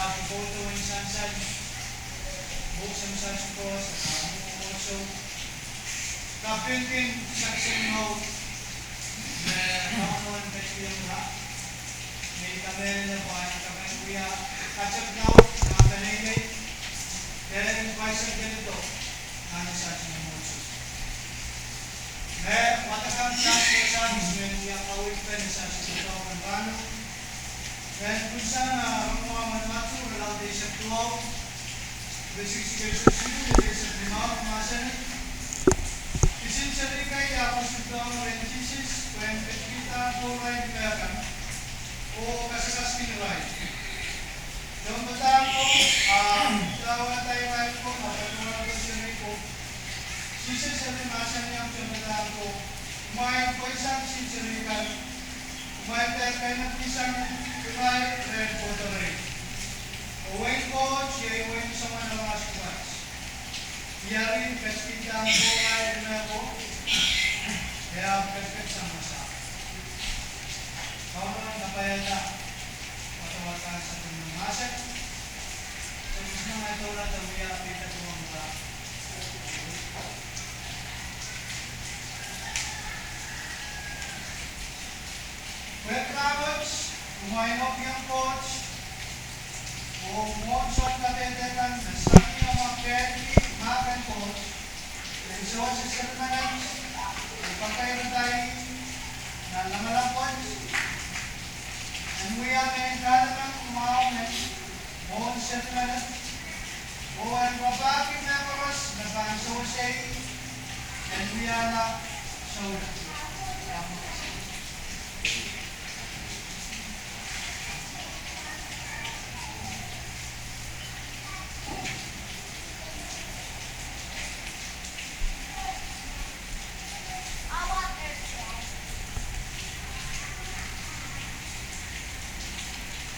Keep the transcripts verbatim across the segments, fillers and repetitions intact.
Pwopwoud en sansal, oh sansal koaros, ah, mwomwohdiso. Kapingki sansal mwahu, me Kauno en ketikihong kitail, me I kamehlele pwe I pahn wia katepin laud, ah, peneinei, en pwaisek ketido, ah, nan sansal mwomwohdiso. Me wadek kan kitail me wia kaweid kan nan sansal mwomwohdiso kan. Pwehn pwuhsang, ah, Rongamwahu Madiu, irelaud eisek duwau, ire siksik, ire silu, ire eisek limau, mahsanih: Kisin seri kei a pwisin dohng rehn Sises pwehn ketikihda pwourail mehkan, oh kasakaskihla irail. Tohnpadahk ko, ah, idawehda irail ko, ah, patohwanohng seri ko. Sises eri mahsanihong tohnpadahk ko: Kumwail pweisang kisin seri kan, kumwail dehr keinek kihsang irail rehn kohdo rehi. Oh wehin Koht iei wehin soangen aramas pwukat. Eri ketikihda pwourail mehkan, e ahpw ketiket sang wasa. Kauno en kapaiada wadawad kan sapwellime mahsen. Sohte pwuhsang, e doula de wia pihda tuhwong ka. Pwehki rahnwet, kumwail inoukihong Koht oh mwohn soun kadehde kan me sang ni amwa kehlki mahk en Koht, en sewese seri menet, oh pakairada ih nan lamalam wet, en wia mehn kahlemeng mwahu men mwohn seri menet, oh en rapahki mehkoaros me pahn sewese ih en wiahla souleng.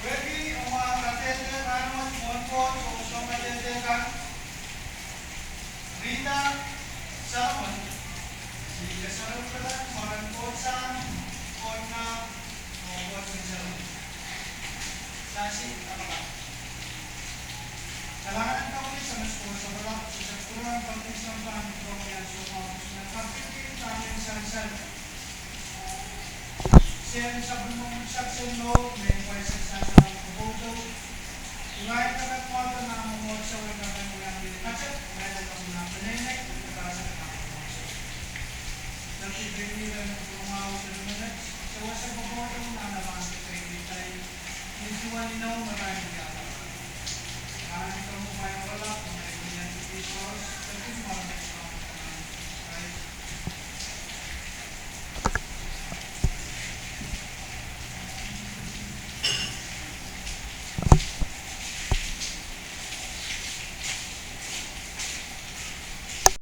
Pwehki amwa kadehde rahnwet mwohn Koht oh soun kadehde kan, Rita Salomon, I kasarawi pwehki mwaren Koht Sahm, Koht Ngehn, oh Koht Ngehn Sarawi. Sasi, kapakap. Kalahngan en Kauno Sahm, Koht Sapwellime, sehse pwurehng Kauno Sahm pahn pwurehng ansou mwahu, me kapingki pahn en sansal seri sapwellimomwi, sansal mwahu, me pwaisek sansal pwopwoud. Irail kapakap mwahu nan mwomwohdiso, en kapakap mwahu nan kaset, irail kapakap nan peneinei, irail kapakap nan mwomwohdiso. Dahkot pil ni ren pwurehng mwahu seri menet, sewese pwopwoud nan lamalam wet, irail ni duwen inou me irail